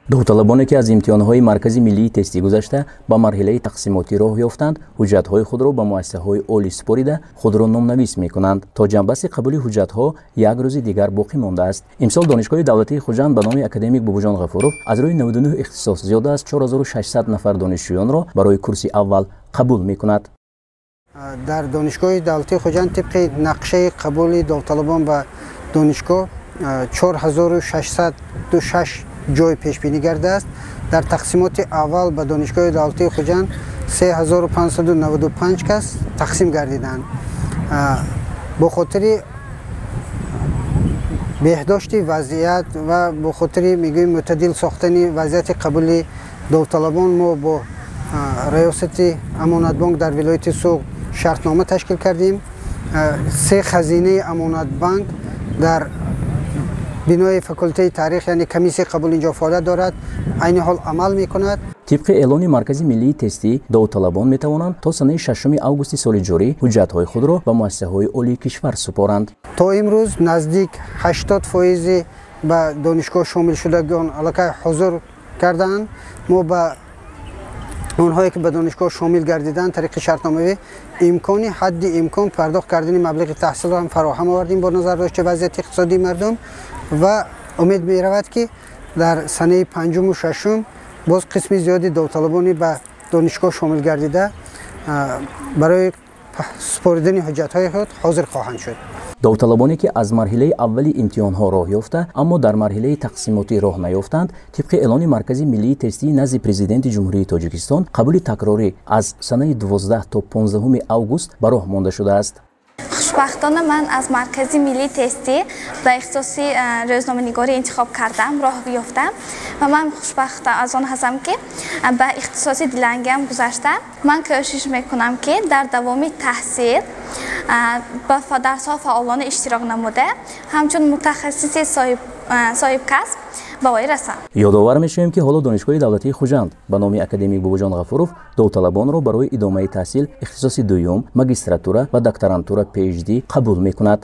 Довталабоне, ки аз имтиҳонҳои Маркази миллии тестӣ гузашта, ба марҳилаи тақсимотӣ роҳ ёфтанд, ҳуҷҷатҳои худро ба муассисаҳои олӣ супорида, худро номнавис мекунанд. То ҷамъбасти қабули ҳуҷҷатҳо як рӯзи дигар боқӣ мондааст. Имсол Донишгоҳи давлатии Хуҷанд ба номи академик Бобоҷон Ғафуров аз рӯи 99 ихтисос зиёда аз 4600 нафар донишҷӯёнро барои курси аввал қабул мекунад. Дар Донишгоҳи давлатии Хуҷанд тибқи нақшаи қабули довталабон ба донишгоҳ 4606 ҷой пешбинӣ гардааст. Дар тақсимоти аввал ба Донишгоҳи давлатии Хуҷанд 3595 кас тақсим гардиданд. Бо хотири беҳдошти вазъият ва бо хотири, мегӯем, мӯътадил сохтани вазъияти қабули довталабон мо бо раёсати Амонатбонк дар вилояти Суғд шартнома ташкил кардем. Се хазинаи Амонатбанк дар бинои факултаи таърих, яъне комиссияи қабул, инҷо фаъолият дорад, айни ҳол амал мекунад. Тибқи эълони Маркази миллии тестӣ, довталабон метавонанд то санаи 6 августи соли ҷорӣ ҳуҷҷатҳои худро ба муассисаҳои олии кишвар супоранд. То имрӯз наздик 80 фоизи ба донишгоҳ шомилшудагон аллакай ҳузур кардаанд. Мо ба онҳое, ки ба донишгоҳ шомил гардиданд, тариқи шартномавӣ имкони ҳадди имкон пардохт кардани маблиғи таҳсилро ҳам фароҳам овардем бо назардошти вазъияти иқтисодии мардум. Ва умед меравад, ки дар санаи панҷуму шашум боз қисми зиёди довталабони ба донишгоҳ шомил гардида барои супоридани ҳуҷҷатҳои худ ҳозир хоҳанд шуд. Довталабоне, ки аз марҳилаи аввали имтиҳонҳо роҳ ёфта, аммо дар марҳилаи тақсимотӣ роҳ наёфтанд, тибқи эълони Маркази миллии тестии назди Президенти Ҷумҳурии Тоҷикистон қабули такрорӣ аз санаи 12 то 15 август ба роҳ монда шудааст. Хушбахтона, ман аз Маркази миллии тестӣ ба ихтисоси рӯзноманигорӣ интихоб кардам, роҳ ёфтам ва ман хушбахт аз он ҳастам, ки ба ихтисоси дилангиам гузаштам. Ман кӯшиш мекунам, ки дар давоми таҳсил ба дарсҳо фаъолона иштирок намуда, ҳамчун мутахассиси соҳибкасб ба воя расам. Ёдовар мешавем, ки ҳоло Донишгоҳи давлатии Хуҷанд ба номи академик Бобоҷон Ғафуров довталабонро барои идомаи таҳсил, ихтисоси дуюм, магистратура ва докторантура, PhD қабул мекунад.